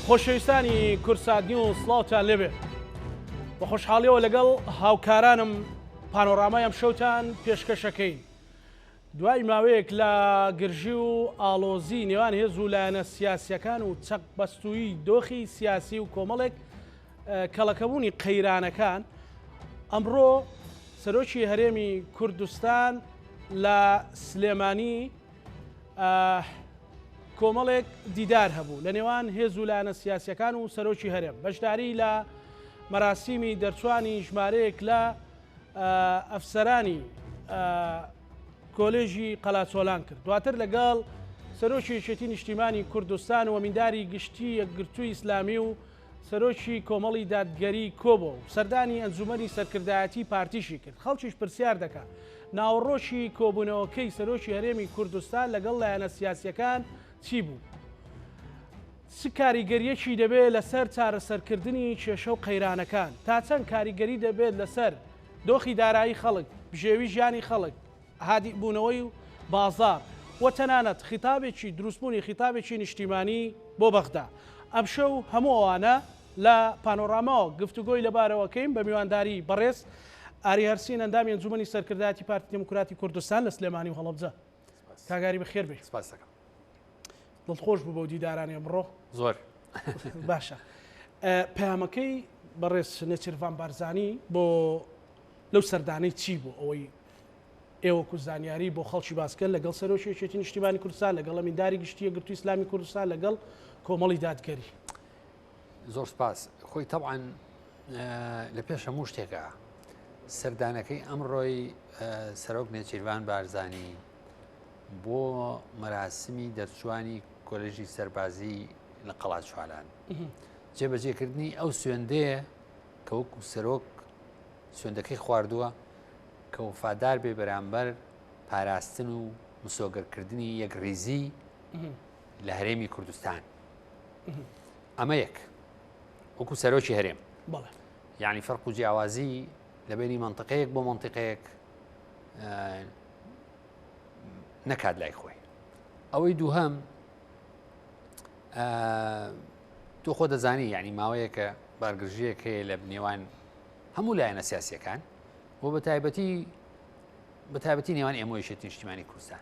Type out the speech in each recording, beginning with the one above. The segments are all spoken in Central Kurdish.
خۆشەویستانی کوردسات نیوز سڵاوتان لێبێ. بە خۆشحاڵیەوە لەگەڵ هاوکارانم پانۆرامای ئەم شەوتان پێشکەشەکەین. دوای ماوەیەک لە گرژی و ئاڵۆزی نێوان هێز و لایەنە سیاسیەکان و چەق بەستوویی دۆخی سیاسی و کۆمەڵێک کەڵەکەبوونی قەیرانەکان، ئەمڕۆ سەرۆکی هەرێمی کوردستان لە سلێمانی کۆمەڵێک دیدار هەبوو لە نێوان هێز و لایەنە سیاسیەکان و سەرۆکی هەرێم بەشداری لە مەراسیمی دەرچوانی ژمارەیەک لە ئەفسەرانی کۆلێژی قەلاچۆلان کرد دواتر لەگەڵ سەرۆکی یەکێتی نیشتیمانی کوردستان و ئەمینداری گشتی یەکگرتووی ئیسلامی و سەرۆکی کۆمەڵی دادگەری کۆبۆ و سەردانی ئەنجومەنی سەرکردایەتی پارتیشی کرد. خەڵکیش پرسیار دەکات ناوەڕۆکی کۆبوونەوەکەی سەرۆکی هەرێمی کوردستان لەگەڵ لایەنە سیاسییەکان چی بوو؟ چ کاریگەرییەکی دەبێت لەسەر چارەسەرکردنی کێشە و قەیرانەکان؟ تا چەند کاریگەری دەبێت لەسەر دۆخی دارایی خەڵک، بژێوی ژیانی خەڵک؟ هادیبوونەوەی و بازاڕ و تەنانەت خیتابێکی دروستبوونی خیتابێکی نیشتیمانی بۆ بەغدا. ئەمشەو هەموو ئەوانە لە پانۆراماوە گفتوگۆی لەبارەوە کەین بە میوانداری بەڕێز ئاری هەرسین ئەندامی ئەنجومەنی سەرکردایەتی پارتی دێموکراتی کوردستان لە سلێمانی و هەڵەبجە. کاک ئاری بەخێر بێی. سپاس دەکەم. دڵخۆش بوو بەو دیدارانەی ئەمڕۆ؟ زۆر. باشە. پەیامەکەی بەڕێز نێچیرڤان بارزانی بۆ لەو سەردانەی چی بوو ئەوەی ئێوە وەکو زانیاری بۆ خەڵکی باس کەن لەگەڵ سەرۆکی یەکێتی نیشتیمانی کوردستان لەگەڵ ئەمینداری گشتی یەکگرتووی ئیسلامی کوردستان لەگەڵ کۆمەڵی دادگەری. زۆر سپاس. خۆی تەبعەن لە پێش هەموو شتێکە سەردانەکەی ئەمڕۆی سەرۆک نێچیرڤان بارزانی بۆ مەراسمی دەرچوانی کۆلێژی سەربازی لە قەڵاچوالان جێبەجێکردنی ئەو سوێندەیە کە وەکو سەرۆک سوێندەکەی خواردووە کە وەفادار بێ بەرامبەر پاراستن و مسۆگەرکردنی یەکڕیزی لە هەرێمی کوردستان. ئەمە یەک وەکو سەرۆکی هەرێم یعنی فەرق و جیاوازی لە بینی منطقەیەک بۆ منطقەیەک نەکات لای خۆی. ئەوەی دووهەم تۆ خۆ دەزانی یعنی ماوەیەکە بارگرژیەک هەیە لە نێوان هەموو لایەنە سیاسیەکان و بە تایبەتی بە تایبەتی نێوان ئێمە یەکێتی نیشتیمانی کوردستان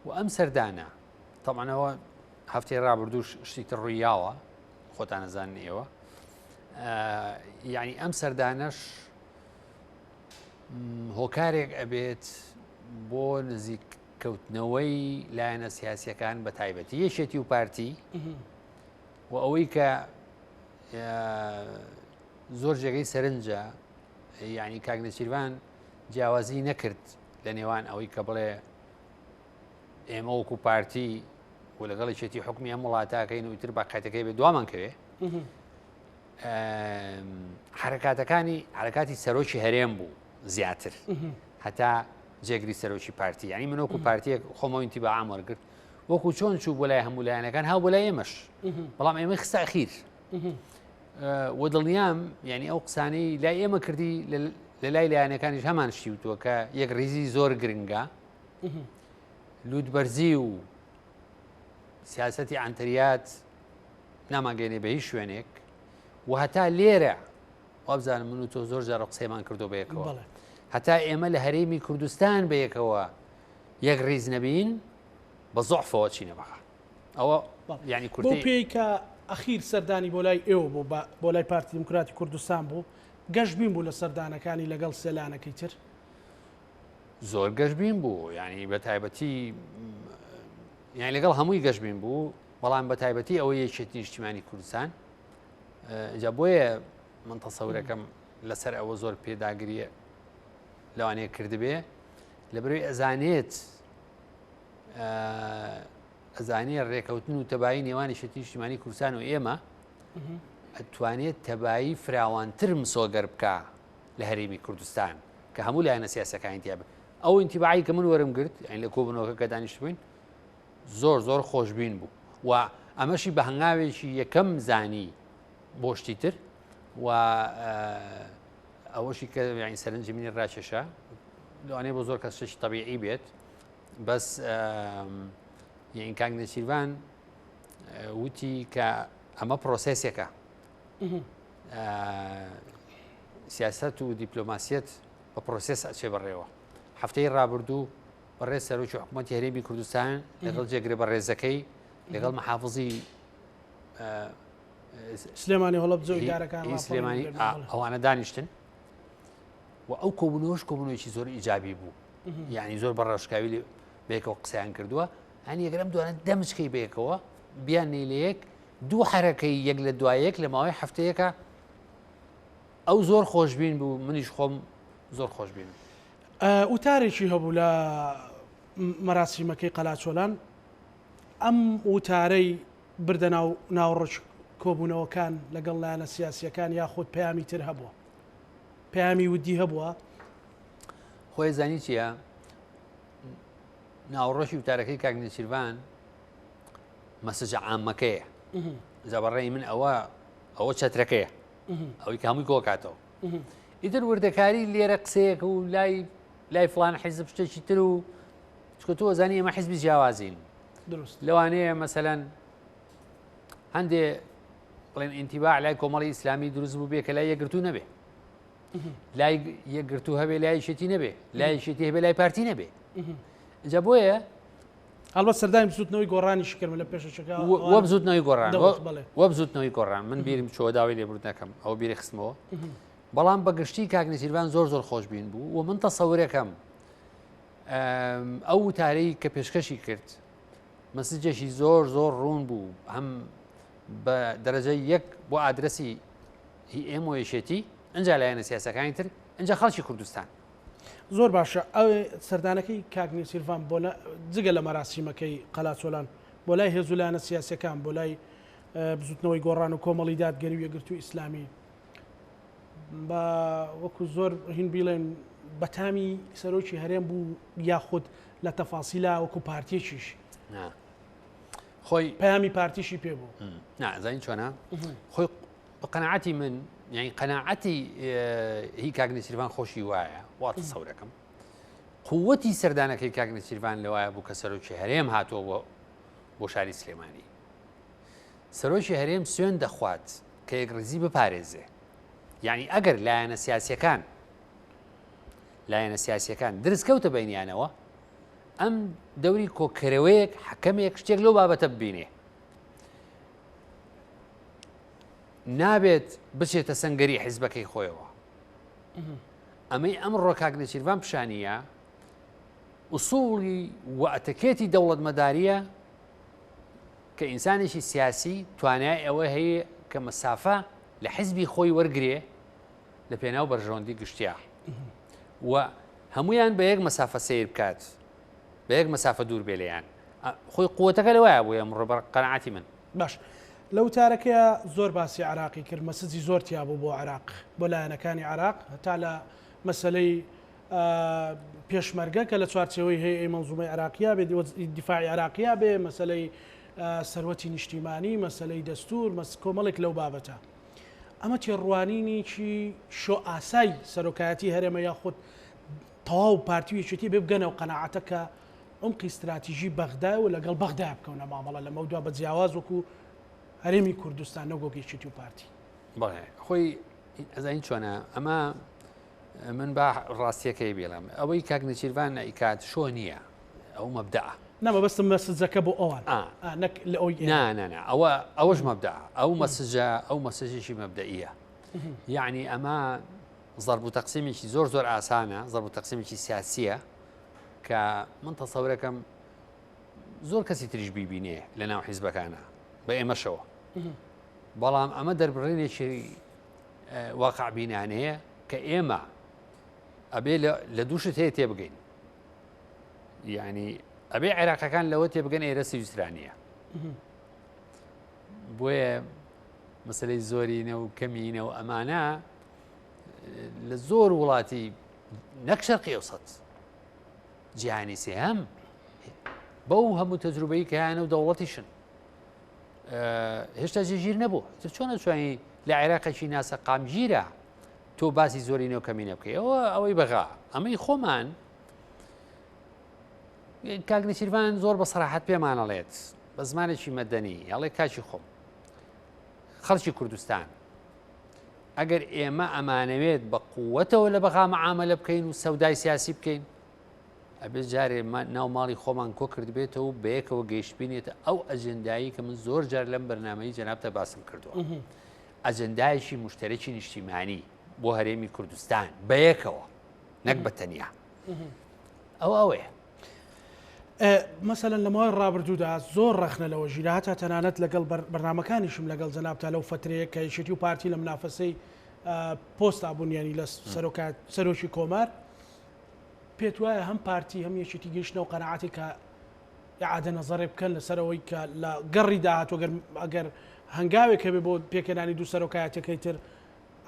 و ئەم سەردانە تەمانەوە هەفتەی ڕابردووش شتی تر ڕوویاوە خۆتانەزانن ئێوە یعنی ئەم سەردانەش هۆکارێک ئەبێت بۆ نزیک کەوتنەوەی لایەنە سیاسیەکان بە تایبەتی یەکێتی و پارتی و ئەوەی کە زۆر جێگەی سەرنجە یعنی کاک نێچیرڤان جیاوازی نەکرد لە نێوان ئەوەی کە بڵێ ئێمە وەکو پارتی و لەگەڵ یەکێتی حکومی ئەم وڵاتاکەین و تر باقەتەکەی بێ دوامان کەوێ حرکاتەکانی حرکاتی سەرۆکی هەرێم بوو زیاتر هەتا جێگری سەرۆکی پارتی ینی من وەکو پارتیەک خۆمەوەینتی بە عام وەرگرت وەکو چۆن چوو بۆ لای هەموو لایەنەکان هاو بۆ لای ئێمەش بەڵام ئێمە خستە ئەخیر و دڵنیام یعنی ئەو قسانەی لای ئێمە کردی لە لای لایەنەکانیش هەمان شتی وتووە کە یەک ریزی زۆر گرنگە لووتبەرزی و سیاستی ئەنتەریات نامانگەێنێ بە هیچ شوێنێک و هەتا لێرە وابزانم من و تۆ زۆر جارە قسەیمان کردو بەیەکەوە هەتا ئێمە لە هەرێمی کوردستان بەیەکەوە یەک ریز نەبین بە زۆعفەوە چینە بەغا ئەوە یعنی بۆ پێی کە ئەخیر سەردانی بۆ لای ئێوە بۆ بۆ لای پارتی دیموکراتی کوردستان بوو گەشبین بوو لە سەردانەکانی لەگەڵ سێلانەکەی تر زۆر گەشبین بوو یعنی بە تایبەتی یان لەگەڵ هەمووی گەشبین بوو بەڵام بە تایبەتی ئەوە یەکێتی نیشتیمانی کوردستان جا بۆیە من تەسەورەکەم لەسەر ئەوە زۆر پێداگریە لەوانەیە کردبێ لە بەرەوەی ئەزانێت ئەزانێ ڕێکەوتن و تەبایی نێوانی یەکێتی نیشتیمانی کوردستان و ئێمە ئەتوانێت تەبایی فراوانتر مسۆگەر بکە لە هەرێمی کوردستان کە هەموو لایەنە سیاسەکانی تیا بن ئەو ئینتیباعی کە من وەرم گرت یعنی لە کۆبوونەوەکە کە دانیشتبووین زۆر زۆر خۆشبین بوو و ئەمەشی بە هەنگاوێکی یەکەم زانی بۆ شتی تر و ئەوەشی کە یعنی سەرنجی منی ڕاکێشا لەوانەیە بۆ زۆر کەس شتێکی تەبیعی بێت بەس یعنی کاک نێچیرڤان وتی کە ئەمە پرۆسێسێکە. سیاسەت و دیپلۆماسیەت بە پرۆسێس ئەچێ بەڕێوە. هەفتەی ڕابردوو بەڕێز سەرۆکی حکوومەتی هەرێمی کوردستان لەگەڵ جێگرە بەڕێزەکەی لەگەڵ محافزی سلێمانی هەڵەبجە و ئیدارەکان سلێمانی ئەوانە دانیشتن و ئەو کۆبوونەوەش کۆبوونەوەیەکی زۆر ئیجابی بوو یعنی زۆر بە ڕاشکاوی بەیەکەوە قسەیان کردووە هەنی یەکەم دوانە دەمچکەی بەیەکەوە بیان لەیەک دوو حرەکەی یەک لە دوایەک لە ماوەی هەفتەیەەکە ئەو زۆر خۆشببین بوو منیش خۆم زۆر خۆشببین وتارێکی هەبوو لە مەراسیمەکەی قەلاچۆلان ئەم وتارەی بردە ناو ناوەڕۆکی کۆبوونەوەکان لەگەڵ لایەنە سیاسییەکان یاخود پەیامی تر هەبووە؟ پەیامی ودی هەبووە؟ خۆی زانی چییە؟ ناوەڕۆکی وتارەکەی کاک نێچیرڤان مەسجە عامەکەیە جا بەڕێی من ئەوە ئەوە چەترەکەیە ئەوەی کە هەمووی کۆکاتەوە ئیتر وردەکاری لێرە قسەیەک و لای لای فلان حیزب شتێکی تر و چکە تۆ زانی ئێمە حیزبی جیاوازین دروست لەوانەیە مەسەلەن هەندێ بڵێن ئینتیباع لای کۆمەڵی ئیسلامی دروست بوو بێ کە لای یەکگرتوو نەبێ لای یەکگرتوو هەبێ لای یەکێتی نەبێ لای یەکێتی هەبێ لای پارتی نەبێ جا بۆیە هەڵبەت سەردانی بزوتنەوەی گۆڕانی شکرم لە پێشەکە وە بزوتنەوەی گۆڕان وە بزوتنەوەی گۆڕان من بیرم چۆ داوای لێبوردنەکەم ئەو بیری خستمەوە بەڵام بەگشتی کاک نێچیرڤان زۆر زۆر خۆشبین بوو و من تەسەورەکەم ئەو وتارەی کە پێشکەشی کرد مەسجێکی زۆر زۆر ڕوون بوو هەم بە دەرەجە یەک بۆ ئادرەسی هی ئێمە یەکێتی ئەجا لایەنە سیاسەکانی تر ئەجا خەڵکی کوردستان. زۆر باشە ئەو سەردانەکەی کاک نێچیرڤان بۆ جگە لە مەراسیمەکەی قەلاچۆلان بۆ لای هێز و لایەنە سیاسەکان بۆ لای بزوتنەوەی گۆڕان و کۆمەڵی دادگەری و یەکگرتوو ئیسلامی بە وەکو زۆر هین بیڵێن بەتامی سەرۆکی هەرێم بوو یاخود لە تەفاسیلا وەکو پارتیەکیش خۆی پەیامی پارتیشی پێ بوو نازانین چۆنە خۆی بە قەنەعەتی من یعنی قەنەعەتی هی کاک نێچیرڤان خۆشی وایە وا تەسەورەکەم قووەتی سەردانەکەی کاک نێچیرڤان لەوایە بوو کە سەرۆکی هەرێم هاتووە بۆ بۆ شاری سلێمانی سەرۆکی هەرێم سوێن دەخوات کە یەکڕیزی بپارێزێ یعنی ئەگەر لایەنە سیاسیەکان لایەنە سیاسیەکان درز کەوتە بینیانەوە ئەم دەوری کۆکەرەوەیەک حەکەمێک شتێک لەو بابەتە ببینێ نابێت بچێتە سنگەری حیزبەکەی خۆیەوە ئەمەی ئەمڕۆ کاک نێچیرڤان پیشانیە ئوسوڵی و ئەتەکێتی دەوڵەتمەداریە کە ئینسانێکی سیاسی توانای ئەوە هەیە کە مەسافە لە حزبی خۆی وەرگێ لە پێناو بەرژەوەندی گشتیا و هەمویان بە یەک مەسافە سیر بکات بە یەک مەسافە دوور بێ لێیان خۆی قوتەکە لەوایە بوو ئەمڕۆ بە قەناعەتی من. باش لە وتارەکەیا زۆر باسی عێراقی کرد مەسجی زۆر تیا بوو بۆ عێراق بۆ لایەنەکانی عێراق هەتا لە مەسەلەی پێشمەرگە کە لە چوارچێوەی هەیئەی مەنزومەی عێراقیا بێ دیفاعی عێراقیا بێ مەسەلەی سەروەتی نیشتیمانی مەسەلەی دەستور مەس کۆمەڵێک لەو بابەتە ئەمە تێڕوانینێکی شۆ ئاسای سەرۆکایەتی هەرێمە یاخود تەواو پارتی و یەکێتی بێ بگەنەوە قەناعەتە کە عومقی ستراتیژی بەغدایە و لەگەڵ بەغدا بکەونە مامەڵە لەمەودوا بە جیاواز وەکو هەرێمی کوردستان نەک وەک یەکێتی و پارتی. بەڵێ خۆی ئەزانی چۆنە ئەمە من با ڕاستیەکەی بێڵم ئەوەی کاک نێچیرڤان ئەیکات شۆ نییە ئەو مەبدەعە. نا مەبەستم مەسجەکە بۆ ئەوان نەک لە ئەوی نا نا نا ئەوە ئەوەش مەبدەعە ئەو مەسجە ئەو مەسجێکی مەبدەئیە یعنی ئەمە زەرب و تەقسیمێکی زۆر زۆر ئاسانە زەرب و تەقسیمێکی سیاسیە کە من تەسەورەکەم زۆر کەسی تریش بیبینێ لە ناو حیزبەکانە بە ئێمەشەوە بەڵام ئەمە دەربڕینێکی واقعبینانەیە کە ئێمە ئەبێ لە دووشت هەیە تێبگەین یعنی ئەبێ عێراقەکان لەوە تێبگەن ئێرە سویسرانیە بۆیە مەسلەی زۆرینە و کەمینە و ئەمانە لە زۆر وڵاتی نەک شەرقی ئەوسەت جیهانی سێهەم بەو هەموو تەجروبەی کە هەیانە و دەوڵەتیشن هێشتا جێگیر نەبوو چۆن ئەتوانی لە عێراقێکی ناسەقامگیرە تۆ باسی زۆری نێو کەمینە بکەی ئەوە ئەوەی بەغا ئەمەی خۆمان کاک نێچیرڤان زۆر بە سەراحەت پێمانەڵێت بە زمانێکی مەدەنی ئەڵێ کاکی خۆم. خەڵکی کوردستان ئەگەر ئێمە ئەمانەوێت بە قووەتەوە لە بەغا معامەلە بکەین و سەودای سیاسی بکەین ئەبێ جارێ ناو ماڵی خۆمان کۆ کردبێتەوە و بەیەکەوە گەیشتبینێتە ئەو ئەجندایی کە من زۆر جار لەم بەرنمەی جەنابتە باسم کردووە ئەجندایەکی مشتەرەکی نیشتیمانی بۆ هەرێمی کوردستان بەیەکەوە نەک بە تەنیا ئەوە ئەوەیە. مەسەلەن لە ماوەی ڕابردوودا زۆر ڕەخنە لەوە ژیرا هەتا تەنانەت لەگەڵ بەرنامەکانیشم لەگەڵ جەنابتا لەو فترەیە کە یەکێتی و پارتی لە منافەسەی پۆستا بوون ینی لە سەرۆکات سەرۆکی کۆمار پێت وایە هەم پارتی هەم یەکێتی گەیشتنەوە قەنەعاتی کە ئیعادە نەزەرێک بکەن لەسەر ئەوەی کە لە گەڕی داهاتوو گەر ئەگەر هەنگاوێک هەبێ بۆ پێکهێنانی دوو سەرۆکایەتەکەی تر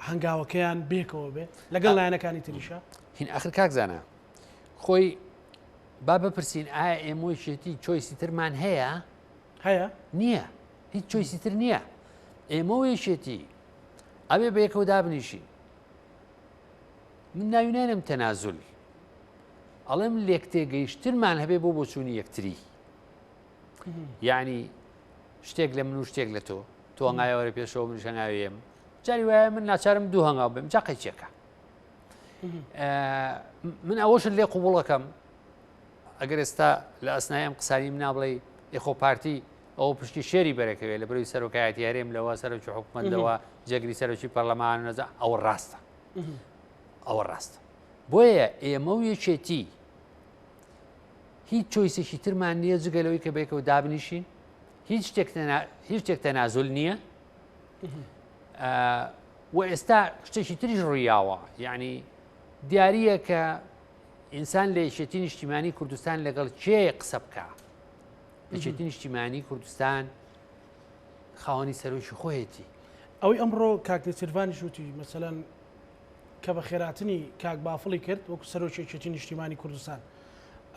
هەنگاوەکەیان بێکەوە بێ لەگەڵ لایەنەکانی تریشە هین ئەخر کاک زانا خۆی با بپرسین ئایا ئێمە یەکێتی choice ی ترمان هەیە؟ هەیە؟ نییە هیچ choice ی تر نییە ئێمە و یەکێتی ئەبێ بەیەکەوە دابنیشین من ناوی نانێم تەنازول ئەڵێم لێکتێگەیشتنمان هەبێ بۆ بۆچوونی یەکتری یعنی شتێک لە من و شتێک لە تۆ تۆ هەنگاوەرە پێشەوە منش هەنگاوێم جاری وایە من ناچارم دوو هەنگاو بم جا قەیچێکە من ئەوەشت لێ قوبوڵەکەم ئەگەر ئێستا لە ئەسنای ئەم قسانی منا بڵێ ئێخۆ پارتی ئەو پشتی شێری بەرەکەوێت لە بەروی سەرۆکایەتی هەرێم لەوە سەرۆکی حکومەت لەوە جێگری سەرۆکی پەرلەمان نەزە ئەوە ڕاستە ئەوە ڕاستە بۆیە ئێمە و یەکێتی هیچ choice ێکی ترمان نییە جگە لەوەی کە بێکەوە دابنیشین هیچ شتێک هیچ شتێک تەنازول نییە و ئێستا شتێکی تریش ڕوویاوە یعنی دیاریە کە ئینسان لە یەکێتی نیشتیمانی کوردستان لەگەڵ کێ قسە بکە یەکێتی نیشتیمانی کوردستان خاوەنی سەرۆکی خۆیەتی. ئەوەی ئەمڕۆ کاک نێچیرڤانیش وتی مەسەلەن کە بە خێراتنی کاک بافڵی کرد وەکو سەرۆکی یەکێتی نیشتیمانی کوردستان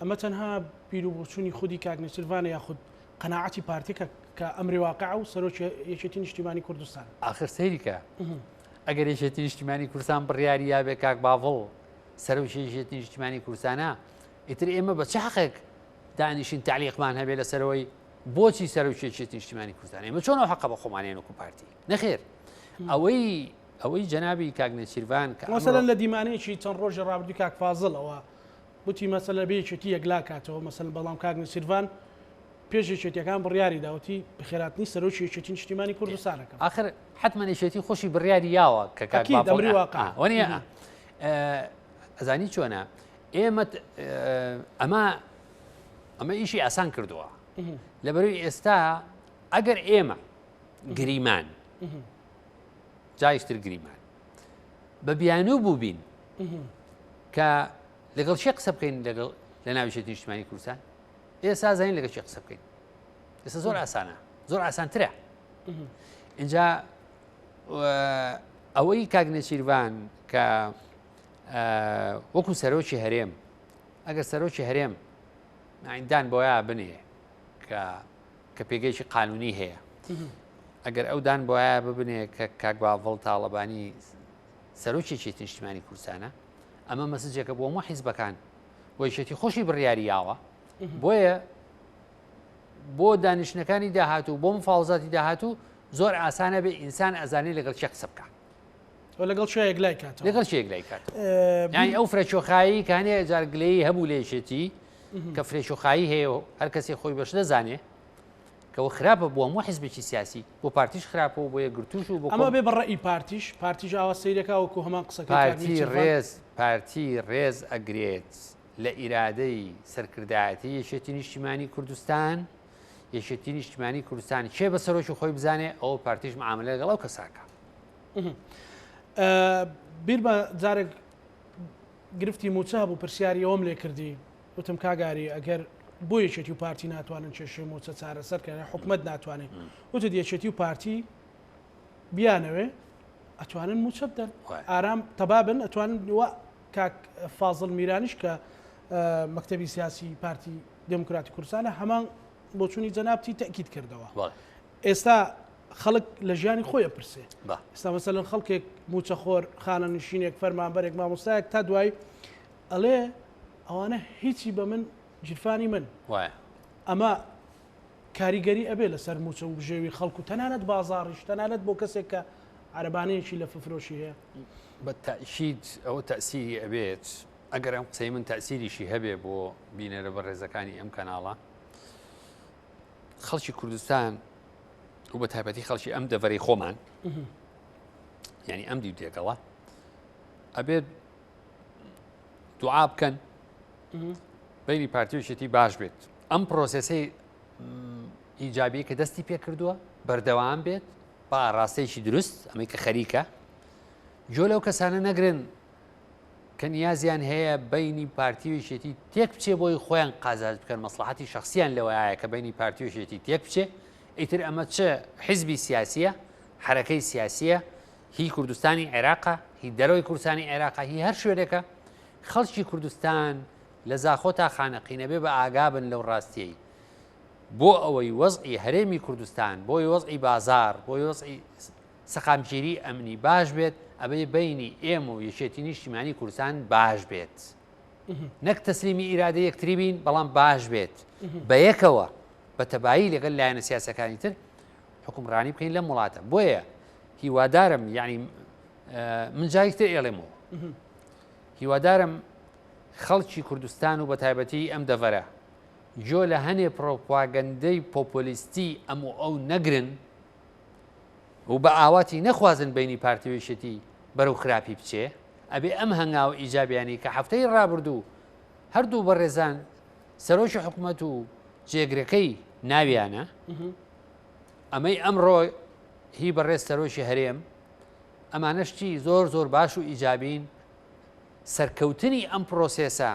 ئەمە تەنها بیر و بۆچوونی خودی کاک نێچیرڤانە یاخود قەناعەتی پارتی کە کە ئەمری واقع و سەرۆکی یەکێتی نیشتیمانی کوردستان. ئاخر سەیری کە ئەگەر یەکێتی نیشتیمانی کوردستان بڕیاری یابێ کاک باڤڵ سەرۆکی یەکێتی نیشتیمانی کوردستانە ئیتر ئێمە بە چ حەقێک دانیشین تەعلیقمان هەبێ لەسەرەوەی بۆچی سەرۆکی یەکێتی نیشتیمانی کوردستان ئێمە چۆن ئەو حەقە بە خۆمان هێن وەکو پارتی نەخێر ئەوەی ئەوەی جەنابی کاک نێچیرڤان کە مەسەلەن لە دیمانەیەکی چەند ڕۆژی ڕابردووی کاک فازڵەوە وتی مەسەلە بێ یەکێتی یەکلا کاتەوە مەسەلەن بەڵام کاک نێچیرڤان پێش یەکێتیەکان بڕیاری داوتی بخێراتنی سەرۆکی یەکێتی نیشتیمانی کوردستانەکەم ئاخر حتمما یەکێتی خۆشی بڕیاری یاوە کە کاک ئەمری واقع وەنیە ئەزانی چۆنە ئێمە ئەمە ئەمە ئیشی ئاسان کردووە لەبەروی ئێستا ئەگەر ئێمە گریمان جایشتر گریمان بە بیانوو بووبین کە لەگەڵ چێ قسە بکەین لەگەڵ لە ناویشێتی نیشتمانی کوردستان ئێستا زانین لەگەڵ چێ قسە بکەین ئێستا زۆر ئاسانە زۆر ئاسانترە اینجا ئەوەی کاک نێچیرڤان کە وەکو سەرۆکی هەرێم ئەگەر سەرۆکی هەرێم دان بۆیا بنێ کە کە پێگەیەکی قانونی هەیە ئەگەر ئەو دان بۆیە ببنێ کە کاک باڤڵ تاڵەبانی سەرۆکی یەکێتی نیشتیمانی کوردستانە ئەمە مەسجێکە بۆ هەموو حیزبەکان بۆ یەکێتی خۆشی بڕیاری یاوە بۆیە بۆ دانیشتنەکانی داهاتوو بۆ مفاوزاتی داهاتوو زۆر ئاسانە بێ ئینسان ئەزانێ لەگەڵ چێ قسە بکە لەگەڵ چێ یەکلای کاتەوە لەگەڵ چێ یەکلای کات یانی ئەو فرەچۆخایی کە هەنێ جار گلەیی هەبوو لە یەکێتی کە فرەچۆخایی هەیە و هەر کەسێ خۆی بەش دەزانێ کەەوە خراپە بۆ هەموو حزبێکی سیاسی بۆ پارتیش خراپە و بۆ یەکگرتووش و بۆ ئەمە بێ بە ڕەئی پارتیش پارتیش ئاوا سەیرەکە وەکو هەمان قسەکەی کاک پارتی نێچیرڤان. ڕێز پارتی ڕێز ئەگرێت لە ئیرادەی سەرکردایەتی یەکێتی نیشتیمانی کوردستان یەکێتی نیشتیمانی کوردستان کێ بە سەرۆکی خۆی بزانێ ئەوە پارتیش معاملە لەگەڵ ئەو کەساکە. بیرمە جارێک گرفتی موچە هەبوو پرسیاری ئەوەم لێ کردی وتم کاگاری ئەگەر بۆ یەکێتی و پارتی ناتوانن کێشەی موچە چارەسەر کەن حکومت ناتوانێت وتت یەکێتی و پارتی بیانەوێ ئەتوانن موچە بدەن ئارام تەبابن ئەتوانن کاک فازڵ میرانیش کە مەکتەبی سیاسی پارتی دێموکراتی کوردستانە هەمان بۆچوونی جەنابتی تەئکید کردەوە. ئێستا خەڵک لە ژیانی خۆی ئەپرسێ. ئێستا مەسەلەن خەڵکێک مووچەخۆر، خانەنشینێک، فەرمانبەرێک، مامۆستایەک تا دوایی ئەڵێ ئەوانە هیچی بە من گیرفانی من. ئەمە کاریگەری ئەبێ لەسەر مووچە و بژێوی خەڵک و تەنانەت بازاڕیش، تەنانەت بۆ کەسێک کە عەرەبانەیەکی لەففرۆشی هەیە؟ بە تەئکید ئەوە تەئسیری ئەبێت، ئەگەر ئەم قسەی من تەئسیریشی هەبێ بۆ بینەرە بەڕێزەکانی ئەم کەناڵە، خەڵکی کوردستان و بە تایبەتی خەڵکی ئەم دەڤەرەی خۆمان یعنی ئەم دیو تێکەڵە ئەبێت دوعا بکەن بینی پارتی و یەکێتی باش بێت ئەم پرۆسێسەی ئیجابی کە دەستی پێکردووە بەردەوام بێت بە ئاراستەیەکی دروست ئەمەی کە خەریکە جۆ لەو کەسانە نەگرن کە نیازیان هەیە بینی پارتی و یەکێتی تێک بچێ بۆی خۆیان قازانج بکەن مەسڵەحەتی شەخسیان لەوەیە کە بینی پارتی و یەکێتی تێک بچێ ئیتر ئەمە چ حیزبی سیاسیە حرەکەی سیاسیە هی کوردستانی عێراقە هی دەرەوەی کوردستانی عێراقە هی هەر شوێنێکە خەڵکی کوردستان لە زاخۆ تا خانەقینە بێ بە ئاگابن لەو ڕاستیەی بۆ ئەوەی وەزعی هەرێمی کوردستان بۆی وەزعی بازار بۆی وەزعی سەقامگیری ئەمنی باش بێت ئەبێ بەینی ئێمە و یەکێتی نیشتیمانی کوردستان باش بێت نەک تەسلیمی ئیرادە یەکتری بین بەڵام باش بێت بە یەکەوە بە تەبایی لەگەل لایەنە سیاسەکانی تر حکومڕانی بکەین لەم وڵاتە بۆیە هیوادارم یعنی من جارێکتر ئێڵێمەوە هیوادارم خەڵکی کوردستان و بە تایبەتی ئەم دەڤەرە گوێ لە هەنێ پڕۆپاگەندەی پۆپۆلیستی ئەم و ئەو نەگرن و بە ئاواتی نەخوازن بەینی پارتی و یەکێتی بەرەو خراپی بچێ، ئەبێ ئەم هەنگاوە ئیجابیانەی کە هەفتەی ڕابردوو هەردوو بەڕێزان سەرۆکی حکومەت و جێگرەکەی ناویانە، ئەمەی ئەمڕۆ هی بەڕێز سەرۆکی هەرێم، ئەمانە شتی زۆر زۆر باش و ئیجابین، سەرکەوتنی ئەم پرۆسێسە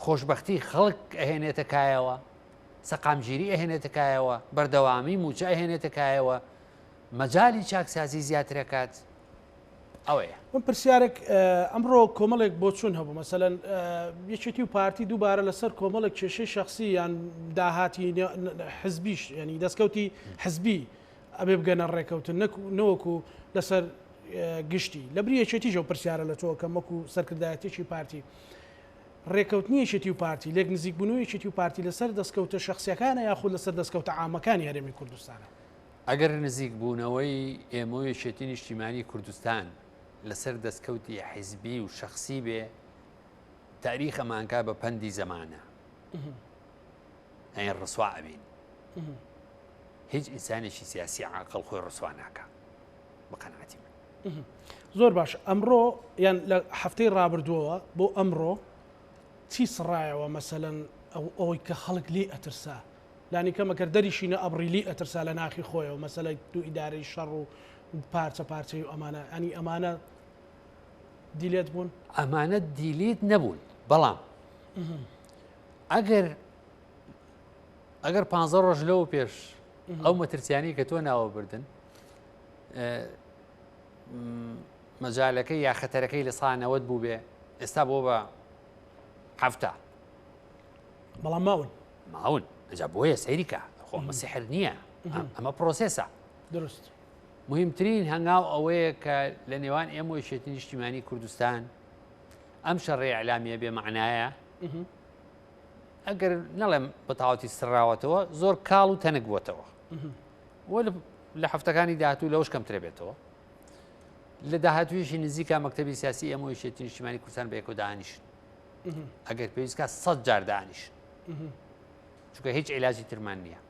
خۆشبەختی خەڵک ئەهێنێتە کایەوە. سەقامگیری ئەهێنێتە کایەوە، بەردەوامی مووچە ئەهێنێتە کایەوە، مەجالی چاکسازی زیاتر ئەکات، ئەوەیە. من پرسیارێک ئەمڕۆ کۆمەڵێک بۆچوون هەبوو مەسەلەن یەکێتی و پارتی دووبارە لەسەر کۆمەڵێک کێشەی شخصی یان داهاتی حزبیش ینی دەستکەوتی حزبی ئەبێ بگەنە ڕێکەوتن نەوەکو لەسەر گشتی لەبری یەکێتیش ئەو پرسیارە لە تۆ کەم وەکو سەرکردایەتێکی پارتی ڕێکەوتنی یەکێتی و پارتی، لێک نزیکبوونەوەی یەکێتی و پارتی لەسەر دەستکەوتە شەخسیەکانە یاخود لەسەر دەستکەوتە عامەکانی هەرێمی کوردستانە؟ ئەگەر نزیکبوونەوەی ئێمە و یەکێتی نیشتیمانی کوردستان لەسەر دەستکەوتی حیزبی و شەخسی بێ، تاریخ ئەمانکا بە پەندی زەمانە. یانی ڕسوا ئەبین. هیچ ئینسانێکی سیاسی عاقڵ خۆی ڕسوا ناکا. بە قەناعەتی من. زۆر باش ئەمڕۆ یان لە هەفتەی ڕابردووەوە بۆ ئەمڕۆ چی سڕایەوە مەسەلەن ئەوەی کە خەڵک لی ئەترسا لانی کەم ئەگەر دەریشی نە ئەبڕی لی ئەترسا لە ناخی خۆیەوە مەسەلەی دوو ئیدارەی شەڕ و پارچە پارچەی و ئەمانە ئەنی ئەمانە دیلێت بوون ئەمانە دیلیت نەبوون بەڵام ئەگەر ئەگەر پ ڕۆژ لەوە پێش ئەو مەترسیانی کە تۆ ناوە بردن مەجالەکەی یا خەتەرەکەی لە سا 90 بوو بێ ئێستا بۆ بە هەفتا بەڵام ماون ماون ئەجا بۆیە سەیریکە خۆ ئەمە سحر نییە ئەمە پرۆسێسە دروست مهمترین هەنگاو ئەوەیە کە لە نێوان ئێمە و یەکێتی نیشتیمانی کوردستان ئەم شەڕی ئەلامیە بێ معنایە ئەگەر نەڵێم بە تەواوەتی سڕاوەتەوە زۆر کاڵ و تەنک بووەتەوە لە هەفتەکانی داهاتوو لەوەش کەمترە بێتەوە لە داهاتوویشی نزیکە مەکتتەبی سیاسی ئێمە یەکێتی نیشتیمانی کوردستان بە یەکەوە دانیشن ئەگەر پێویستکە سە جار دانیشن چونکە هیچ عیلاجی ترمان نییە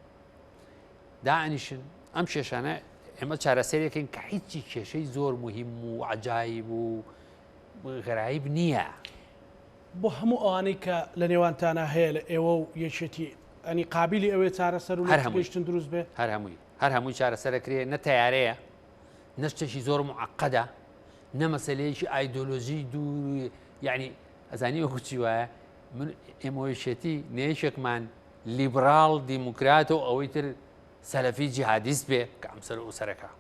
دانیشن ئەم کێشانە ئێمە چارەسەرێکین کە هیچی کێشەی زۆر مهم و عجایب و غەرایب نییە. بۆ هەموو ئەوانەی کە لە نێوانتانا هەیە لە ئێوە و یەکێتی ئەنی قابیلی ئەوێ چارەسەر و لێکتێگەیشتن دروست بێ؟ هەر هەمووی هەر هەمووی چارەسەرەکرێ نە تەیارەیە نە شتێکی زۆر معقدە نە مەسلەیەکی ئایدۆلۆژی دوور یعنی ئەزانی وەکو چی وایە من ئێمەوەیشێتی نەیەکێکمان لیبراڵ دیموکرات و ئەوەی تر سەلەفی جیهادیست بێ کە ئەم سەر و سەرەکە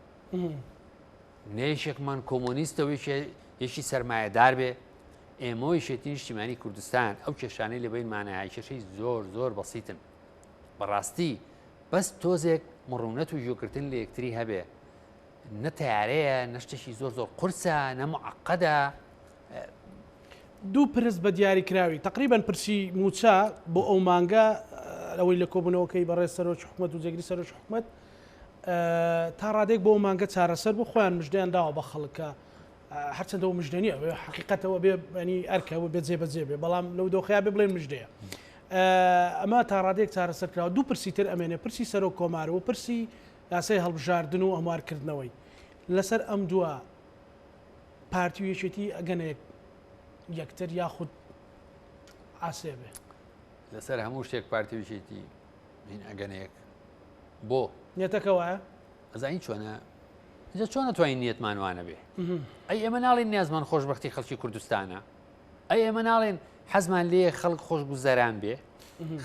نە یەکێکمان کۆمۆنیستە و یەکی سەرمایەدار بێ ئێمە و یەکێتی نیشتیمانی کوردستان ئەو کێشانەی لە بینمانە کێشەی زۆر زۆر بەسیتن بەڕاستی بەس تۆزێک مڕونەت و گوێگرتن لە یەکتری هەبێ نە تیارەیە نە شتێکی زۆر زۆر قورسە نە معقدە. دوو پرس بە دیاریکراوی تەقریبەن پرسی مووچە بۆ ئەو مانگە ئەوەی لە کۆبوونەوەکەی بەڕێز سەرۆکی حکومەت و جێگری سەرۆکی حکومەت تا ڕادێک بۆ ئەو مانگە چارەسەر بوو خۆیان مژدەیان داوە بە خەڵک کە هەرچەندە ئەو مژدە نییە حقیقەتەوە بێ ینی ئەرکەوە بێ جێبەجێ بێ بەڵام لەو دۆخیا بێ بڵێن مژدەیە ئەمە تا ڕادێک چارەسەر کراوە دوو پرسی تر ئەمێنێ پرسی سەرۆک کۆمار و پرسی یاسای هەڵبژاردن و هەموارکردنەوەی لەسەر ئەم دووە پارتی و یەکێتی ئەگەنە یەکتر یاخود ئاسێ بێ؟ لەسەر هەموو شتێک پارتی و یەکێتی هین ئەگەنە یەک بۆ؟ نیەتەکە وایە؟ ئەزانی چۆنە؟ جا چۆن ئەتوانین نیەتمان وانە بێ؟ ئەی ئێمە ناڵێن نیازمان خۆشببختی خەڵکی کوردستانە؟ ئەی ئێمە ناڵێن حەزمان لێ خەڵک خۆشگوزەران بێ؟